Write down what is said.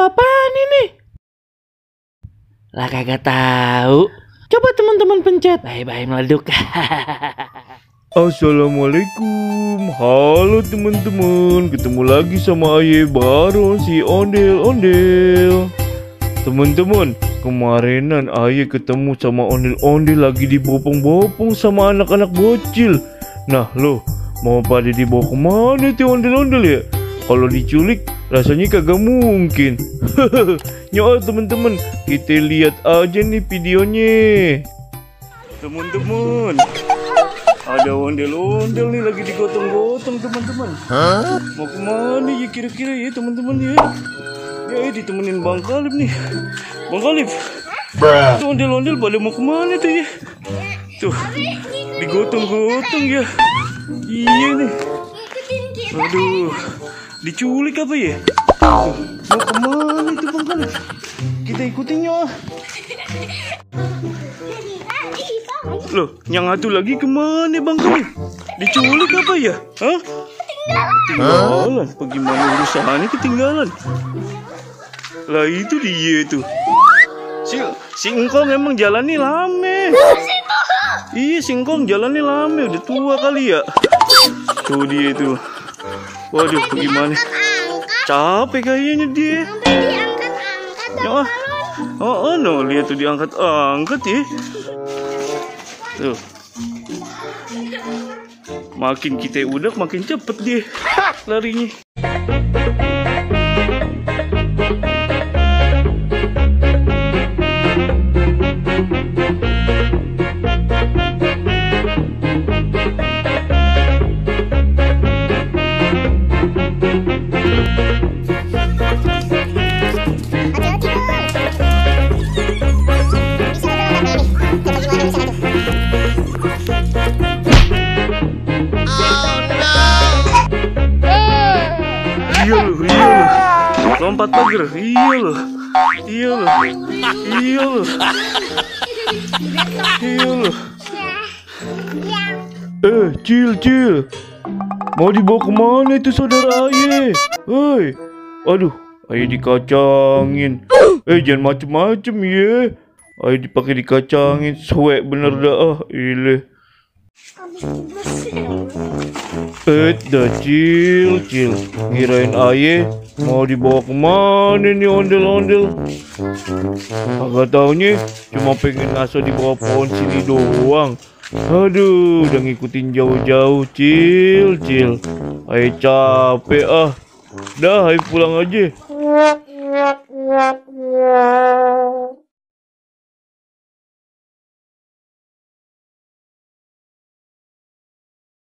apaan ini? Lah kagak tahu. Coba teman-teman pencet. Bye-bye meleduk. Assalamualaikum. Halo teman-teman. Ketemu lagi sama Aye Baron si ondel-ondel. Teman-teman, kemarinan Aye ketemu sama ondel-ondel lagi dibopong-bopong sama anak-anak bocil. Nah lo, mau pada dibawa kemana tuh ondel-ondel ya? Kalau diculik rasanya kagak mungkin. Nyoba teman-teman, kita lihat aja nih videonya. Teman-teman, ada ondel-ondel nih lagi digotong-gotong teman-teman. Mau kemana ya kira-kira ya teman-teman ya? Ya ditemenin Bang Kalib nih. Bang Kalib, tuh ondel-ondel pada mau kemana tuh ya? Tuh, digotong-gotong ya. Iya nih. Aduh, diculik apa ya? Tuh, mau kemana itu Bang Kalib? Kita ikutin yuk. Loh, yang satu lagi kemana Bang Kalib? Diculik apa ya? Hah? Ketinggalan. Bagaimana urusannya ketinggalan? Lah itu dia tuh. Si Engkong emang jalannya lame. Iya, si Engkong jalannya lame. Udah tua kali ya. Tuh dia tuh. Waduh, bagaimana? Capek kayaknya dia. Ya, no, lihat tuh diangkat-angkat ya. Tuh. Makin kita udah makin cepet dia larinya. Lompat pagar, iya loh. Cil, mau dibawa kemana itu saudara Aye? Hei, aduh, Aye dikacangin. Jangan macem-macem ya. Aye dipakai dikacangin, suek bener dah ileh. Dah Cil, ngirain Aye mau dibawa kemana nih ondel-ondel? Agak taunya cuma pengen ngaso di bawah pohon sini doang. Aduh, udah ngikutin jauh-jauh Cil. Aye capek ah. Dah, Aye pulang aja.